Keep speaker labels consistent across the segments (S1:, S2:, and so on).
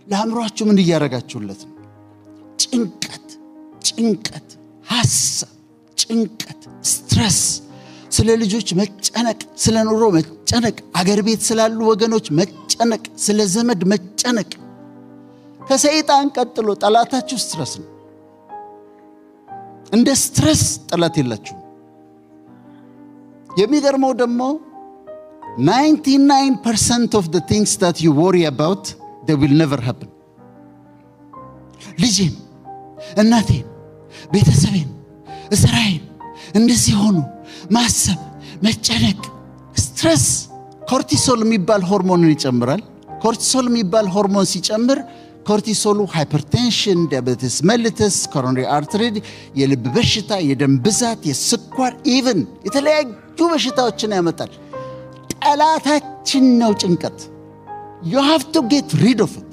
S1: ለአእምሯችሁ ምን እያደረጋችሁለት ነው? ጭንቀት፣ ጭንቀት፣ ሀሳብ፣ ጭንቀት፣ stress፣ ስለ ልጆች መጨነቅ፣ ስለ ኑሮ መጨነቅ፣ አገር ቤት ስላሉ ወገኖች መጨነቅ፣ ስለ ዘመድ መጨነቅ። ከሰይጣን ቀጥሎ ጠላታችሁ stress ነው። እንደ stress ጠላት የላችሁም። የሚገርመው ደግሞ 99% of the things that you worry about, they will never happen። ልጄን፣ እናቴን፣ ቤተሰቤን፣ ስራዬን እንደዚህ ሆኑ ማሰብ፣ መጨነቅ፣ stress cortisol የሚባል ሆርሞንን ይጨምራል። Cortisol የሚባል ሆርሞን ሲጨምር cortisol ኡ hypertension፣ diabetes mellitus፣ coronary artery፣ የልብ በሽታ፣ የደም ብዛት፣ የስኳር፣ even የተለያዩ በሽታዎችን ያመጣል። ጠላታችን ነው ጭንቀት። You have to get rid of it።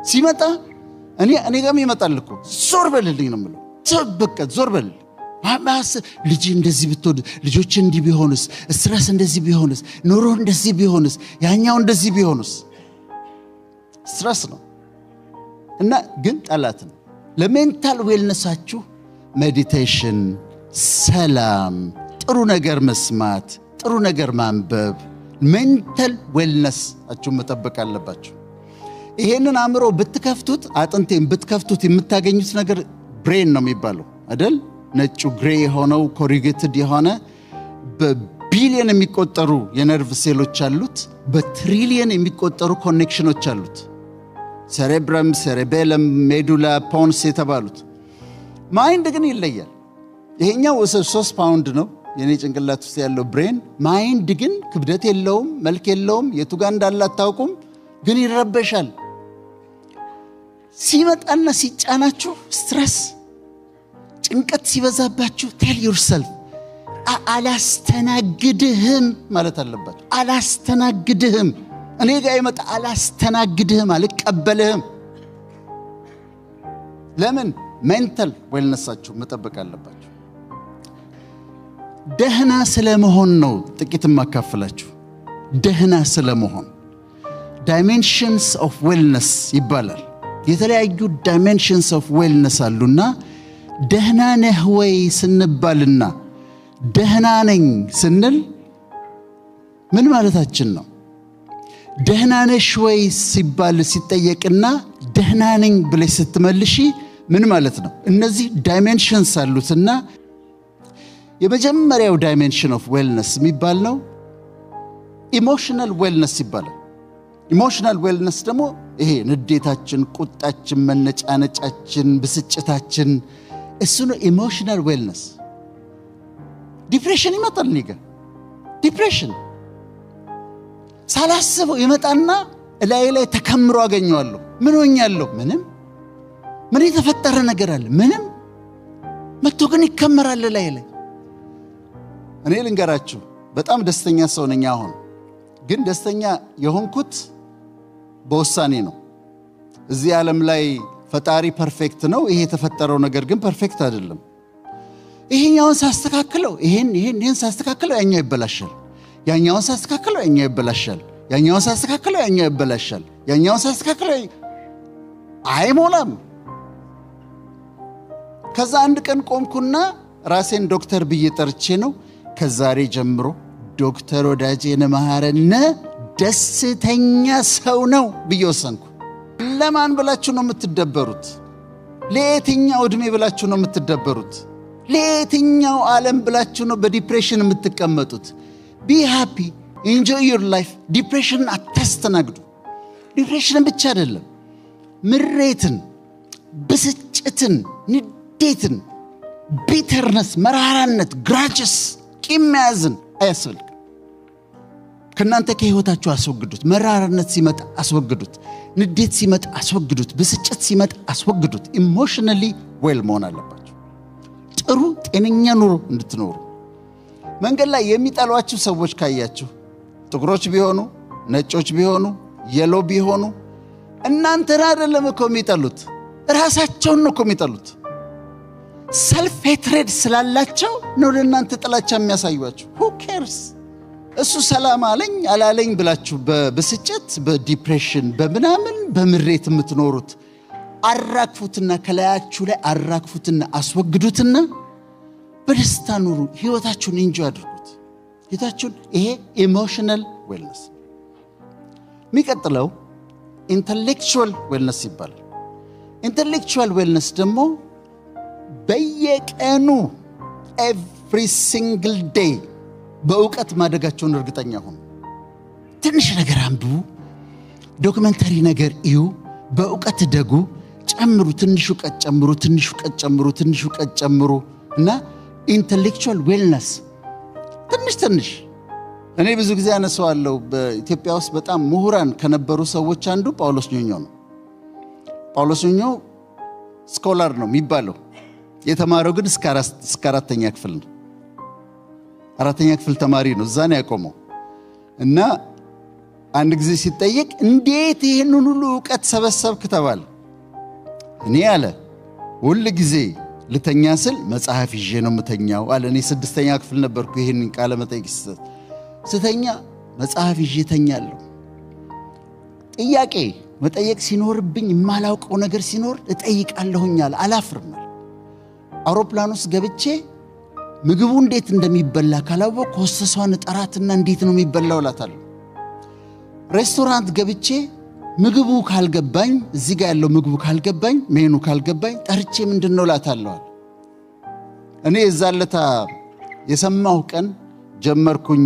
S1: ሲመጣ እኔ ጋርም ይመጣል እኮ፣ ዞር በልልኝ ነው የምለው። በቃ ዞር በልልኝ። ልጅ እንደዚህ ብትወድ፣ ልጆች እንዲህ ቢሆንስ፣ stress እንደዚህ ቢሆንስ፣ ኑሮ እንደዚህ ቢሆንስ፣ ያኛው እንደዚህ ቢሆንስ፣ stress ነው እና ግን ጠላት ነው። ለ mental wellness ኣችሁ meditation፣ ሰላም፣ ጥሩ ነገር መስማት፣ ጥሩ ነገር ማንበብ፣ mental wellness ኣችሁን መጠበቅ አለባችሁ። ይሄንን አእምሮ ብትከፍቱት፣ አጥንቴን ብትከፍቱት የምታገኙት ነገር brain ነው የሚባለው አይደል? ነጩ gray የሆነው corrugated የሆነ በቢሊየን የሚቆጠሩ የነርቭ ሴሎች አሉት። በትሪሊየን የሚቆጠሩ connection ኖች አሉት። Cerebrum፣ cerebellum፣ medulla፣ pons የተባሉት። Mind ግን ይለያል። ይሄኛው 3 ፓውንድ ነው የኔ ጭንቅላት ውስጥ ያለው brain። Mind ግን ክብደት የለውም፣ መልክ የለውም፣ የቱ ጋር እንዳለ አታውቁም፣ ግን ይረበሻል። ሲመጣና ሲጫናችሁ stress፣ ጭንቀት ሲበዛባችሁ tell yourself አላስተናግድህም ማለት አለባችሁ። አላስተናግድህም፣ እኔ ጋር የመጣ አላስተናግድህም፣ አልቀበልህም። ለምን? Mental wellness ኣችሁ መጠበቅ አለባችሁ። ደህና ስለመሆን ነው ጥቂት የማካፍላችሁ። ደህና ስለመሆን dimensions of wellness ይባላል። የተለያዩ dimensions of wellness አሉና ደህና ነህ ወይ ስንባልና ደህና ነኝ ስንል ምን ማለታችን ነው? ደህና ነሽ ወይ ሲባል ሲጠየቅና ደህና ነኝ ብለሽ ስትመልሺ ምን ማለት ነው? እነዚህ dimensions አሉትና የመጀመሪያው dimension of wellness የሚባል ነው emotional wellness ይባላል። Emotional wellness ደግሞ ይሄ ንዴታችን፣ ቁጣችን፣ መነጫነጫችን፣ ብስጭታችን እሱ ነው emotional wellness። Depression ይመጣል እኔ ጋ፣ depression ሳላስበው ይመጣና እላዬ ላይ ተከምሮ አገኘዋለሁ። ምን ሆኛለሁ? ምንም። ምን የተፈጠረ ነገር አለ? ምንም። መጥቶ ግን ይከመራል እላዬ ላይ። እኔ ልንገራችሁ፣ በጣም ደስተኛ ሰው ነኝ። አሁን ግን ደስተኛ የሆንኩት በውሳኔ ነው። እዚህ ዓለም ላይ ፈጣሪ perfect ነው። ይሄ የተፈጠረው ነገር ግን perfect አይደለም። ይሄኛውን ሳስተካክለው፣ ይሄን ይሄን ይሄን ሳስተካክለው ያኛው ይበላሻል። ያኛውን ሳስተካክለው ያኛው ይበላሻል። ያኛውን ሳስተካክለው ያኛው ይበላሻል። ያኛውን ሳስተካክለው አይሞላም። ከዛ አንድ ቀን ቆምኩና ራሴን ዶክተር ብዬ ጠርቼ ነው፣ ከዛሬ ጀምሮ ዶክተር ወዳጄነህ መሐረነ ደስተኛ ሰው ነው ብዬ ወሰንኩ። ለማን ብላችሁ ነው የምትደበሩት? ለየትኛው ዕድሜ ብላችሁ ነው የምትደበሩት? ለየትኛው ዓለም ብላችሁ ነው በ depression የምትቀመጡት? Be happy, enjoy your life። Depression ን አታስተናግዱ። Depression ን ብቻ አይደለም፣ ምሬትን፣ ብስጭትን፣ ንዴትን፣ bitterness፣ መራራነት፣ grudges፣ ቂም መያዝን አያስፈልግም። ከእናንተ ከህይወታችሁ አስወግዱት። መራራነት ሲመጣ አስወግዱት። ንዴት ሲመጣ አስወግዱት። ብስጭት ሲመጣ አስወግዱት። Emotionally well መሆን አለባችሁ። ጥሩ ጤነኛ ኑሮ እንድትኖሩ። መንገድ ላይ የሚጠሏችሁ ሰዎች ካያችሁ፣ ጥቁሮች ቢሆኑ፣ ነጮች ቢሆኑ፣ yellow ቢሆኑ፣ እናንተን አይደለም እኮ የሚጠሉት፣ ራሳቸውን ነው እኮ የሚጠሉት። Self hatred ስላላቸው ነው ለእናንተ ጥላቻ የሚያሳዩአችሁ። Who cares? እሱ ሰላም አለኝ አላለኝ ብላችሁ በብስጭት፣ በ depression፣ በምናምን በምሬት የምትኖሩት አራግፉትና፣ ከላያችሁ ላይ አራግፉትና አስወግዱትና በደስታ ኑሩ። ህይወታችሁን enjoy አድርጉት። ህይወታችሁን፣ ይሄ emotional wellness። የሚቀጥለው intellectual wellness ይባላል። Intellectual wellness ደግሞ በየቀኑ every single day በእውቀት ማደጋችሁን እርግጠኛ ሁኑ። ትንሽ ነገር አንብቡ፣ documentary ነገር እዩ፣ በእውቀት እደጉ፣ ጨምሩ፣ ትንሽ እውቀት ጨምሩ፣ ትንሽ እውቀት ጨምሩ፣ ትንሽ እውቀት ጨምሩ እና intellectual wellness ትንሽ ትንሽ። እኔ ብዙ ጊዜ አነሳዋለሁ። በኢትዮጵያ ውስጥ በጣም ምሁራን ከነበሩ ሰዎች አንዱ ጳውሎስ ኞኞ ነው። ጳውሎስ ኞኞ scholar ነው የሚባለው። የተማረው ግን እስከ አራተኛ ክፍል ነው። አራተኛ ክፍል ተማሪ ነው። እዛ ነው ያቆመው። እና አንድ ጊዜ ሲጠየቅ እንዴት ይህንን ሁሉ እውቀት ሰበሰብክ ተባለ። እኔ አለ ሁል ጊዜ ልተኛ ስል መጽሐፍ ይዤ ነው የምተኛው አለ። እኔ ስድስተኛ ክፍል ነበርኩ ይህንን ቃለ መጠይቅ ሲሰጥ። ስተኛ መጽሐፍ ይዤ እተኛለሁ። ጥያቄ መጠየቅ ሲኖርብኝ፣ የማላውቀው ነገር ሲኖር እጠይቃለሁኝ አለ። አላፍርም። አውሮፕላን ውስጥ ገብቼ ምግቡ እንዴት እንደሚበላ ካላወቅኩ ሆስተሷን እጠራትና እንዴት ነው የሚበላው እላታለሁ። ሬስቶራንት ገብቼ ምግቡ ካልገባኝ፣ እዚህ ጋር ያለው ምግቡ ካልገባኝ፣ ሜኑ ካልገባኝ ጠርቼ ምንድን ነው እላታለሁ። እኔ የዛን ለታ የሰማሁ ቀን ጀመርኩኝ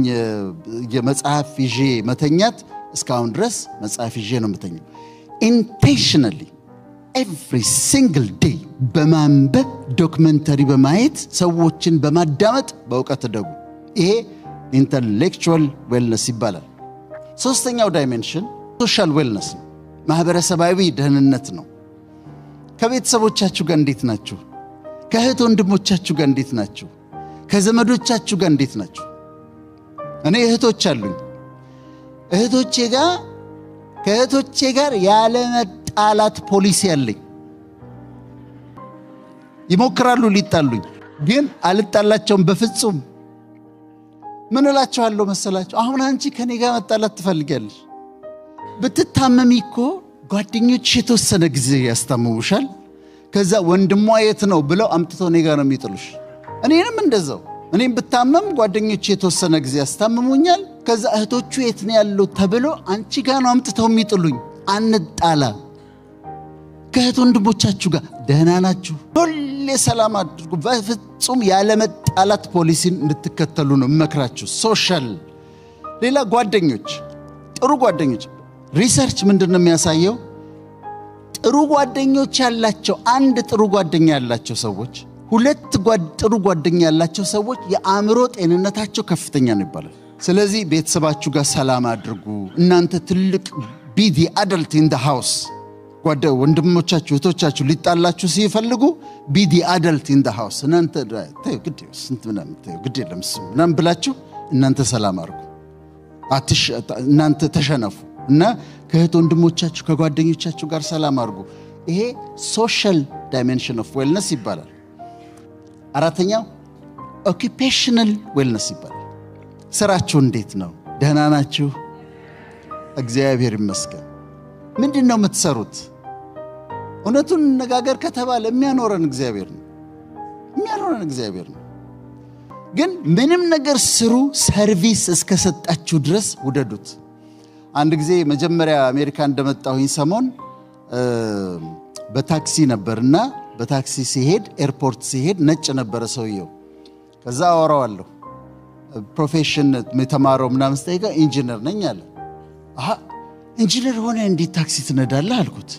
S1: የመጽሐፍ ይዤ መተኛት። እስካሁን ድረስ መጽሐፍ ይዤ ነው የምተኛው። Intentionally every single day በማንበብ፣ documentary በማየት፣ ሰዎችን በማዳመጥ በእውቀት እደጉ። ይሄ intellectual wellness ይባላል። ሶስተኛው dimension social wellness ነው። ማህበረሰባዊ ደህንነት ነው። ከቤተሰቦቻችሁ ጋር እንዴት ናችሁ? ከእህት ወንድሞቻችሁ ጋር እንዴት ናችሁ? ከዘመዶቻችሁ ጋር እንዴት ናችሁ? እኔ እህቶች አሉኝ። እህቶቼ ጋር ከእህቶቼ ጋር ያለመጣላት ፖሊሲ አለኝ። ይሞክራሉ ሊጣሉኝ፣ ግን አልጣላቸውም በፍጹም። ምን እላቸዋለሁ መሰላችሁ? አሁን አንቺ ከኔ ጋር መጣላት ትፈልጊያለሽ። ብትታመሚ እኮ ጓደኞችሽ የተወሰነ ጊዜ ያስታምሙሻል። ከዛ ወንድሟ የት ነው ብለው አምጥተው እኔ ጋር ነው የሚጥሉሽ። እኔንም እንደዛው። እኔም ብታመም ጓደኞቼ የተወሰነ ጊዜ ያስታምሙኛል። ከዛ እህቶቹ የት ነው ያለው ተብሎ አንቺ ጋር ነው አምጥተው የሚጥሉኝ። አንጣላ። ከእህት ወንድሞቻችሁ ጋር ደህና ናችሁ? ሁሌ ሰላም አድርጉ። በፍጹም ያለመጣላት ፖሊሲን እንድትከተሉ ነው የምመክራችሁ። Social ሌላ ጓደኞች፣ ጥሩ ጓደኞች። Research ምንድን ነው የሚያሳየው? ጥሩ ጓደኞች ያላቸው፣ አንድ ጥሩ ጓደኛ ያላቸው ሰዎች፣ ሁለት ጥሩ ጓደኛ ያላቸው ሰዎች የአእምሮ ጤንነታቸው ከፍተኛ ነው ይባላል። ስለዚህ ቤተሰባችሁ ጋር ሰላም አድርጉ። እናንተ ትልቅ፣ be the adult in the house። ወንድሞቻችሁ እህቶቻችሁ ሊጣላችሁ ሲፈልጉ be the adult in the house። እናንተ ግድ የለም እሱ ምናምን ብላችሁ እናንተ ሰላም አድርጉ። እናንተ ተሸነፉ እና ከእህት ወንድሞቻችሁ ከጓደኞቻችሁ ጋር ሰላም አድርጉ። ይሄ social dimension of wellness ይባላል። አራተኛው occupational wellness ይባላል። ስራችሁ እንዴት ነው? ደህና ናችሁ? እግዚአብሔር ይመስገን። ምንድን ነው የምትሰሩት? እውነቱን እንነጋገር ከተባለ የሚያኖረን እግዚአብሔር ነው። የሚያኖረን እግዚአብሔር ነው። ግን ምንም ነገር ስሩ፣ service እስከሰጣችሁ ድረስ ውደዱት። አንድ ጊዜ መጀመሪያ አሜሪካ እንደመጣሁኝ ሰሞን በታክሲ ነበርና በታክሲ ስሄድ፣ airport ስሄድ ነጭ ነበረ ሰውየው። ከዛ አወራዋለሁ፣ profession የተማረው ምናምን ስጠይቀው ኢንጂነር ነኝ አለ። አሃ፣ ኢንጂነር ሆነህ እንዴት ታክሲ ትነዳለህ አልኩት።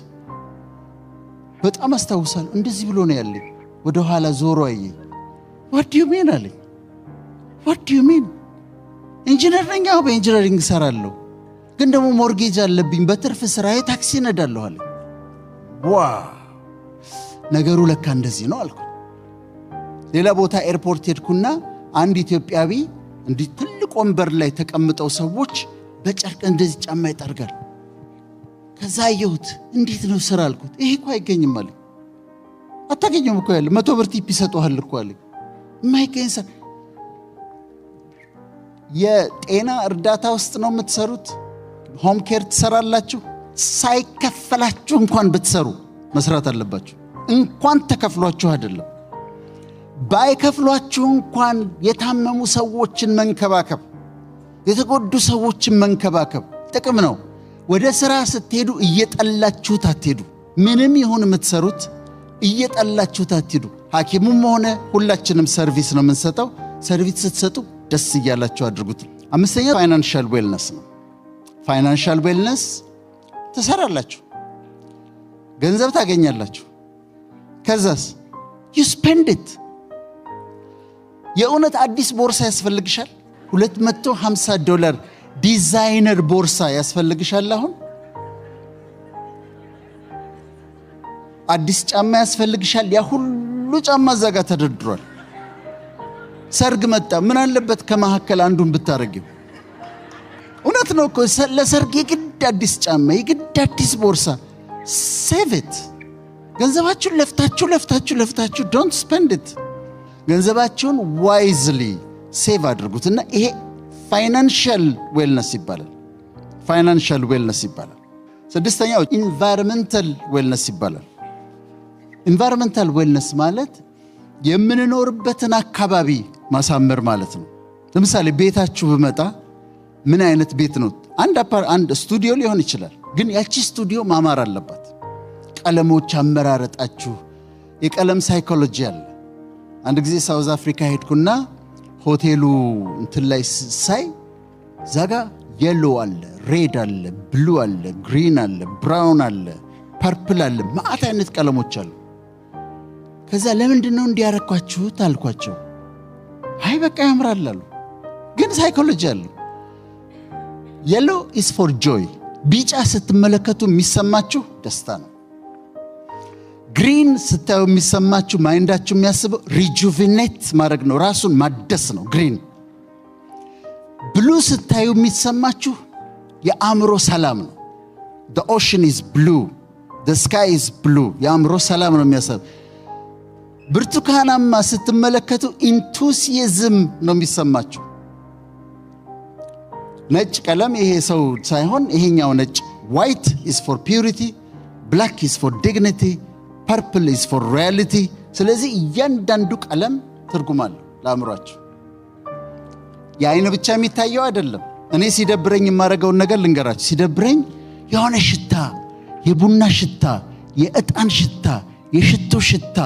S1: በጣም አስታውሳለሁ። እንደዚህ ብሎ ነው ያለኝ። ወደ ኋላ ዞሮ አየኝ። "What do you mean?" አለኝ። "What do you mean? ኢንጂነር ነኝ፣ አዎ፣ በ engineering እሰራለሁ፣ ግን ደግሞ mortgage አለብኝ፣ በትርፍ ስራዬ ታክሲ እነዳለሁ" አለኝ። Wow፣ ነገሩ ለካ እንደዚህ ነው አልኩ። ሌላ ቦታ airport ሄድኩና አንድ ኢትዮጵያዊ እንዲህ ትልቅ ወንበር ላይ ተቀምጠው ሰዎች በጨርቅ እንደዚህ ጫማ ይጠርጋል። ከዛ አየሁት። እንዴት ነው ስራ አልኩት። ይሄ እኮ አይገኝም አለኝ። አታገኘውም እኮ ያለ 100 ብር tip ይሰጡሃል እኮ አለኝ። የማይገኝ ስራ። የጤና እርዳታ ውስጥ ነው የምትሰሩት? Home care ትሰራላችሁ? ሳይከፈላችሁ እንኳን ብትሰሩ መስራት አለባችሁ። እንኳን ተከፍሏችሁ አይደለም፣ ባይከፍሏችሁ እንኳን የታመሙ ሰዎችን መንከባከብ፣ የተጎዱ ሰዎችን መንከባከብ ጥቅም ነው። ወደ ስራ ስትሄዱ እየጠላችሁት አትሄዱ። ምንም ይሁን የምትሰሩት እየጠላችሁት አትሄዱ። ሐኪሙም ሆነ ሁላችንም service ነው የምንሰጠው። Service ስትሰጡ ደስ እያላችሁ አድርጉት። አምስተኛ financial wellness ነው። Financial wellness ትሰራላችሁ፣ ገንዘብ ታገኛላችሁ። ከዛስ you spend it። የእውነት አዲስ ቦርሳ ያስፈልግሻል? $250 ዲዛይነር ቦርሳ ያስፈልግሻል? አሁን አዲስ ጫማ ያስፈልግሻል? ያ ሁሉ ጫማ እዛ ጋር ተደርድሯል። ሰርግ መጣ፣ ምን አለበት ከመካከል አንዱን ብታረጊው? እውነት ነው እኮ፣ ለሰርግ የግድ አዲስ ጫማ፣ የግድ አዲስ ቦርሳ። Save it። ገንዘባችሁን ለፍታችሁ ለፍታችሁ ለፍታችሁ don't spend it። ገንዘባችሁን wisely save አድርጉት እና ይሄ financial wellness ይባላል። Financial wellness ይባላል። ስድስተኛው environmental wellness ይባላል። Environmental wellness ማለት የምንኖርበትን አካባቢ ማሳመር ማለት ነው። ለምሳሌ ቤታችሁ ብመጣ ምን አይነት ቤት ነው? አንድ ስቱዲዮ ሊሆን ይችላል፣ ግን ያቺ ስቱዲዮ ማማር አለባት። ቀለሞች አመራረጣችሁ፣ የቀለም ሳይኮሎጂ አለ። አንድ ጊዜ South Africa ሄድኩና ሆቴሉ እንትን ላይ ሳይ ዛጋ yellow አለ፣ red አለ፣ blue አለ፣ green አለ፣ brown አለ፣ purple አለ፣ መዓት አይነት ቀለሞች አሉ። ከዛ ለምንድን ነው እንዲያረኳችሁት አልኳቸው። አይ በቃ ያምራል አሉ። ግን ሳይኮሎጂ አለው። Yellow is for joy፣ ቢጫ ስትመለከቱ የሚሰማችሁ ደስታ ነው። Green ስታዩ የሚሰማችሁ mind ኣችሁ የሚያስበው rejuvenate ማድረግ ነው፣ ራሱን ማደስ ነው green። Blue ስታዩ የሚሰማችሁ የአእምሮ ሰላም ነው። The ocean is blue, the sky is blue፣ የአእምሮ ሰላም ነው የሚያሰብ። ብርቱካናማ ስትመለከቱ enthusiasm ነው የሚሰማችሁ። ነጭ ቀለም ይሄ ሰው ሳይሆን ይሄኛው ነጭ፣ white is for purity፣ black is for dignity፣ purple is for royalty። ስለዚህ እያንዳንዱ ቀለም ትርጉም አለው ለአእምሯችሁ። የአይን ብቻ የሚታየው አይደለም። እኔ ሲደብረኝ የማደርገውን ነገር ልንገራችሁ። ሲደብረኝ የሆነ ሽታ፣ የቡና ሽታ፣ የዕጣን ሽታ፣ የሽቶ ሽታ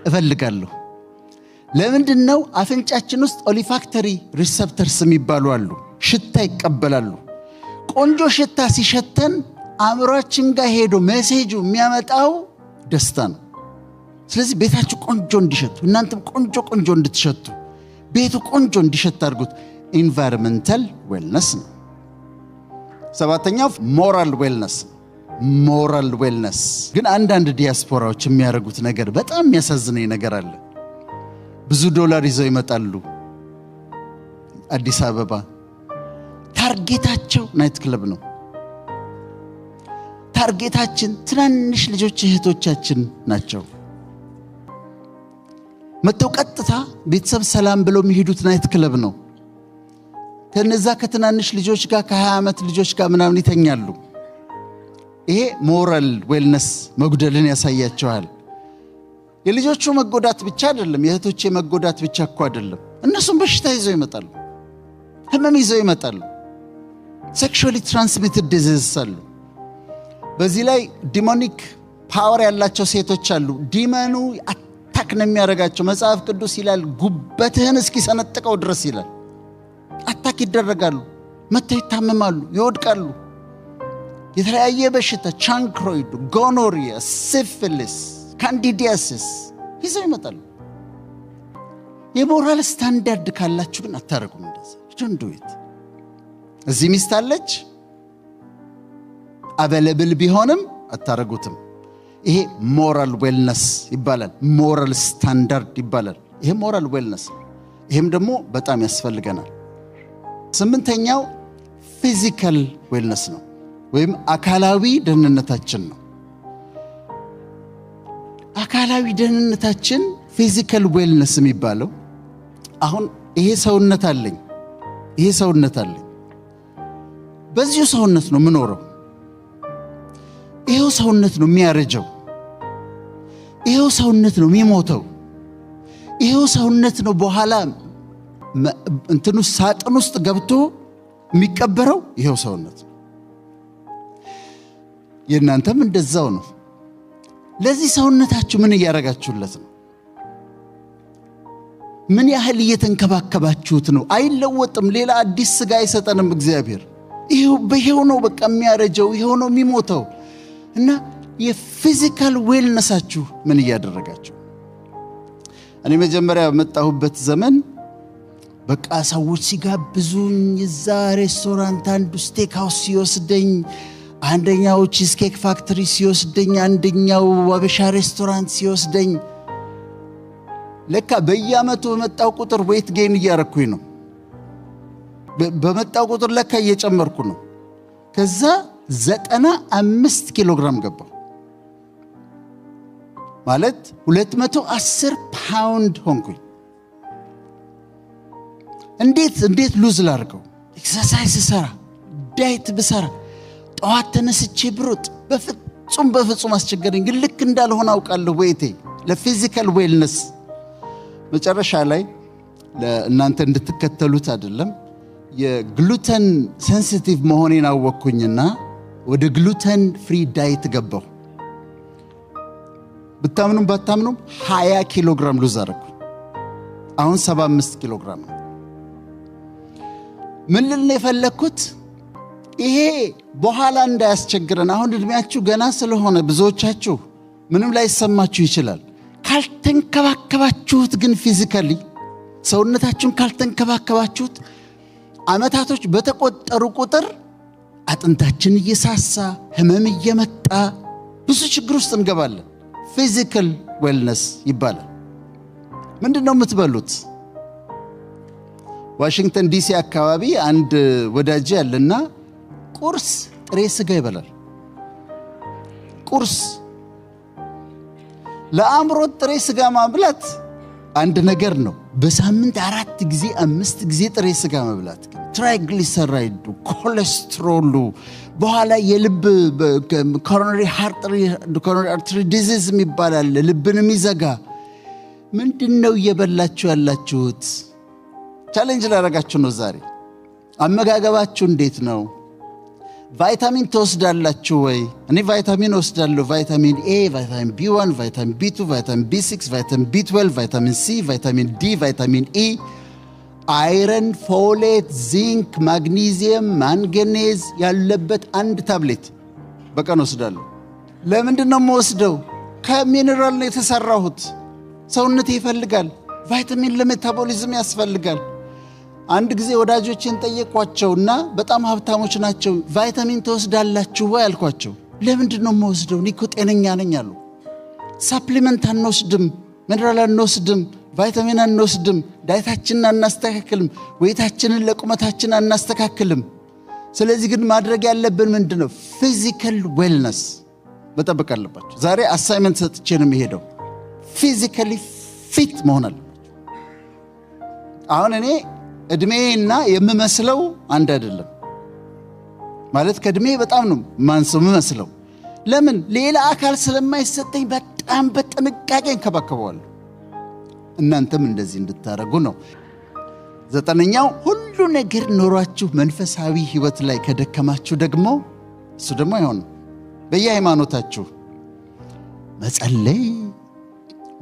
S1: እፈልጋለሁ። ለምንድን ነው? አፍንጫችን ውስጥ olfactory receptors የሚባሉ አሉ። ሽታ ይቀበላሉ። ቆንጆ ሽታ ሲሸተን አእምሯችን ጋር ሄዶ message ኡ የሚያመጣው ደስታ ነው። ስለዚህ ቤታችሁ ቆንጆ እንዲሸቱ፣ እናንተም ቆንጆ ቆንጆ እንድትሸቱ፣ ቤቱ ቆንጆ እንዲሸት አድርጉት። Environmental wellness ነው። ሰባተኛው moral wellness ነው። Moral wellness ግን አንዳንድ ዲያስፖራዎች የሚያደርጉት ነገር በጣም የሚያሳዝነኝ ነገር አለ። ብዙ ዶላር ይዘው ይመጣሉ አዲስ አበባ። Target ኣቸው night club ነው። Target ኣችን ትናንሽ ልጆች እህቶቻችን ናቸው። መጥተው ቀጥታ ቤተሰብ ሰላም ብለው የሚሄዱት night club ነው። ከነዛ ከትናንሽ ልጆች ጋር፣ ከ20 ዓመት ልጆች ጋር ምናምን ይተኛሉ። ይሄ moral wellness መጉደልን ያሳያቸዋል። የልጆቹ መጎዳት ብቻ አይደለም፣ የእህቶቼ መጎዳት ብቻ እኮ አይደለም። እነሱም በሽታ ይዘው ይመጣሉ፣ ህመም ይዘው ይመጣሉ። Sexually transmitted disease አሉ። በዚህ ላይ demonic power ያላቸው ሴቶች አሉ። Demon ኡ attack ነው የሚያደርጋቸው። መጽሐፍ ቅዱስ ይላል ጉበትህን እስኪሰነጥቀው ድረስ ይላል። Attack ይደረጋሉ፣ መጥተው ይታመማሉ፣ ይወድቃሉ። የተለያየ በሽታ chancroid፣ gonorrhea፣ syphilis፣ candidiasis ይዘው ይመጣሉ። የ moral standard ካላችሁ ግን አታደርጉም እንደዛ። Don't do it። እዚህ ሚስት አለች፣ available ቢሆንም አታረጉትም። ይሄ moral wellness ይባላል። Moral standard ይባላል። ይሄ moral wellness፣ ይሄም ደግሞ በጣም ያስፈልገናል። ስምንተኛው physical wellness ነው፣ ወይም አካላዊ ደህንነታችን ነው። አካላዊ ደህንነታችን physical wellness የሚባለው አሁን ይሄ ሰውነት አለኝ፣ ይሄ ሰውነት አለኝ። በዚሁ ሰውነት ነው የምኖረው። ይሄው ሰውነት ነው የሚያረጀው። ይሄው ሰውነት ነው የሚሞተው። ይሄው ሰውነት ነው በኋላ እንትኑ ሳጥን ውስጥ ገብቶ የሚቀበረው ይሄው ሰውነት ነው። የእናንተም እንደዛው ነው። ለዚህ ሰውነታችሁ ምን እያደረጋችሁለት ነው? ምን ያህል እየተንከባከባችሁት ነው? አይለወጥም። ሌላ አዲስ ስጋ አይሰጠንም እግዚአብሔር። ይሄው በይሄው ነው በቃ የሚያረጀው፣ ይሄው ነው የሚሞተው። እና የ physical wellness ኣችሁ ምን እያደረጋችሁ? እኔ መጀመሪያ በመጣሁበት ዘመን በቃ ሰዎች ሲጋብዙኝ እዛ ሬስቶራንት አንዱ steak house ሲወስደኝ፣ አንደኛው Cheesecake Factory ሲወስደኝ፣ አንደኛው አበሻ ሬስቶራንት ሲወስደኝ፣ ለካ በየዓመቱ በመጣው ቁጥር weight gain እያረኩኝ ነው። በመጣው ቁጥር ለካ እየጨመርኩ ነው። ከዛ 95 ኪሎ ግራም ገባሁ። ማለት 210 ፓውንድ ሆንኩኝ። እንዴት lose ላድርገው? Exercise ስሰራ፣ diet ብሰራ፣ ጠዋት ተነስቼ ብሮጥ በፍጹም በፍጹም አስቸገረኝ። ግን ልክ እንዳልሆነ አውቃለሁ። Weight ኤ ለ physical wellness መጨረሻ ላይ ለእናንተ እንድትከተሉት አይደለም፣ የ gluten sensitive መሆኔን አወቅኩኝና ወደ gluten free diet ገባሁ። ብታምኑም ባታምኑም 20 ኪሎ ግራም lose አደረኩኝ። አሁን 75 ኪሎ ግራም ነው። ምን ልል ነው የፈለግኩት? ይሄ በኋላ እንዳያስቸግረን። አሁን እድሜያችሁ ገና ስለሆነ ብዙዎቻችሁ ምንም ላይሰማችሁ ይችላል። ካልተንከባከባችሁት ግን፣ physically ሰውነታችሁን ካልተንከባከባችሁት፣ ዓመታቶች በተቆጠሩ ቁጥር አጥንታችን እየሳሳ፣ ህመም እየመጣ፣ ብዙ ችግር ውስጥ እንገባለን። Physical wellness ይባላል። ምንድን ነው የምትበሉት? ዋሽንግተን ዲሲ አካባቢ አንድ ወዳጅ ያለና ቁርስ ጥሬ ስጋ ይበላል። ቁርስ ለአእምሮት ጥሬ ስጋ ማብላት አንድ ነገር ነው። በሳምንት አራት ጊዜ፣ አምስት ጊዜ ጥሬ ስጋ መብላት ግን triglyceride ኡ፣ ኮሌስትሮሉ፣ በኋላ የልብ coronary artery disease የሚባል አለ፣ ልብን የሚዘጋ። ምንድን ነው እየበላችሁ ያላችሁት? Challenge ላደርጋችሁ ነው ዛሬ። አመጋገባችሁ እንዴት ነው? ቫይታሚን ትወስዳላችሁ ወይ? እኔ ቫይታሚን እወስዳለሁ። Vitamin A፣ vitamin B1፣ vitamin B2፣ vitamin B6፣ vitamin B12፣ vitamin C፣ vitamin D፣ vitamin E፣ iron፣ folate፣ zinc፣ magnesium፣ manganese ያለበት አንድ ታብሌት በቀን እወስዳለሁ። ለምንድን ነው የምወስደው? ከሚኔራል ነው የተሰራሁት። ሰውነቴ ይፈልጋል። ቫይታሚን ለ metabolism ያስፈልጋል። አንድ ጊዜ ወዳጆቼን ጠየቅኳቸውና በጣም ሀብታሞች ናቸው። "ቫይታሚን ትወስዳላችሁ ወይ?" አልኳቸው። "ለምንድን ነው የምወስደው? እኔ እኮ ጤነኛ ነኝ" አሉ። Supplement አንወስድም፣ ሚኔራል አንወስድም፣ ቫይታሚን አንወስድም፣ diet ኣችንን አናስተካክልም፣ weight ኣችንን ለቁመታችን አናስተካክልም። ስለዚህ ግን ማድረግ ያለብን ምንድን ነው? Physical wellness መጠበቅ አለባችሁ። ዛሬ assignment ሰጥቼ ነው የምሄደው። Physically fit መሆን አለባችሁ። አሁን እኔ እድሜና የምመስለው አንድ አይደለም። ማለት ከእድሜ በጣም ነው ማንሰው የምመስለው። ለምን? ሌላ አካል ስለማይሰጠኝ በጣም በጥንቃቄ እንከባከበዋለሁ። እናንተም እንደዚህ እንድታደርጉ ነው። ዘጠነኛው፣ ሁሉ ነገር ኖሯችሁ መንፈሳዊ ሕይወት ላይ ከደከማችሁ ደግሞ እሱ ደግሞ አይሆንም። በየሃይማኖታችሁ መጸለይ፣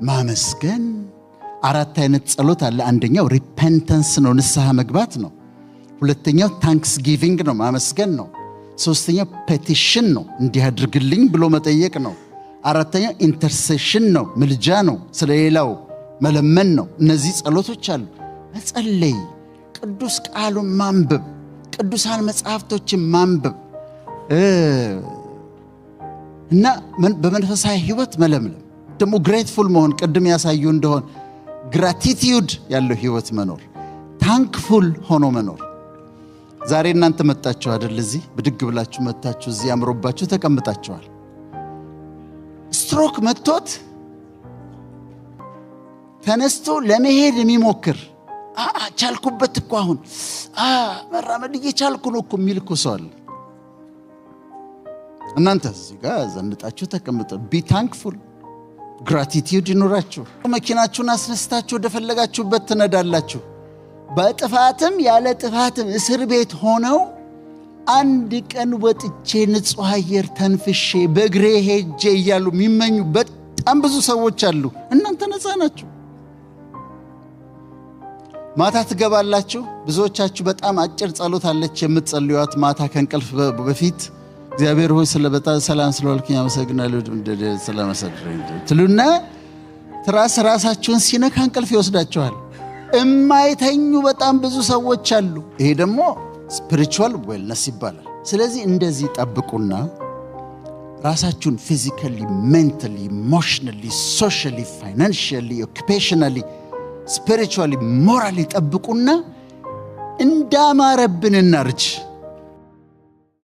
S1: ማመስገን። አራት አይነት ጸሎት አለ። አንደኛው repentance ነው፣ ንስሐ መግባት ነው። ሁለተኛው thanksgiving ነው፣ ማመስገን ነው። ሶስተኛው petition ነው፣ እንዲህ አድርግልኝ ብሎ መጠየቅ ነው። አራተኛው intercession ነው፣ ምልጃ ነው፣ ስለሌላው መለመን ነው። እነዚህ ጸሎቶች አሉ። መጸለይ፣ ቅዱስ ቃሉን ማንበብ፣ ቅዱሳን መጽሐፍቶችን ማንበብ እና በመንፈሳዊ ሕይወት መለምለም፣ ደግሞ grateful መሆን፣ ቅድም ያሳዩ እንደሆን gratitude ያለው ሕይወት መኖር፣ thankful ሆኖ መኖር። ዛሬ እናንተ መጣችሁ አይደል? እዚህ ብድግ ብላችሁ መጥታችሁ እዚህ አምሮባችሁ ተቀምጣችኋል። ስትሮክ መጥቶት ተነስቶ ለመሄድ የሚሞክር ቻልኩበት እኮ፣ አሁን መራመድ እየቻልኩ ነው እኮ የሚል እኮ ሰው አለ። እናንተ እዚህ ጋር ዘንጣችሁ ተቀምጠ be thankful፣ gratitude ይኑራችሁ። መኪናችሁን አስነስታችሁ ወደፈለጋችሁበት ትነዳላችሁ። በጥፋትም ያለ ጥፋትም እስር ቤት ሆነው አንድ ቀን ወጥቼ ንጹሕ አየር ተንፍሼ በእግሬ ሄጄ እያሉ የሚመኙ በጣም ብዙ ሰዎች አሉ። እናንተ ነፃ ናችሁ። ማታ ትገባላችሁ። ብዙዎቻችሁ በጣም አጭር ጸሎት አለች የምትጸልዩት ማታ ከእንቅልፍ በፊት፣ እግዚአብሔር ሆይ ስለ በጣም ሰላም ስለዋልክኝ አመሰግናለሁ ስለመሰድረኝ ትሉና ትራስ ራሳችሁን ሲነካ እንቅልፍ ይወስዳችኋል። እማይተኙ በጣም ብዙ ሰዎች አሉ። ይሄ ደግሞ spiritual wellness ይባላል። ስለዚህ እንደዚህ ጠብቁና ራሳችሁን physically፣ mentally፣ emotionally፣ socially፣ financially፣ occupationally፣ spiritually፣ morally ጠብቁና እንዳማረብን እናርጅ።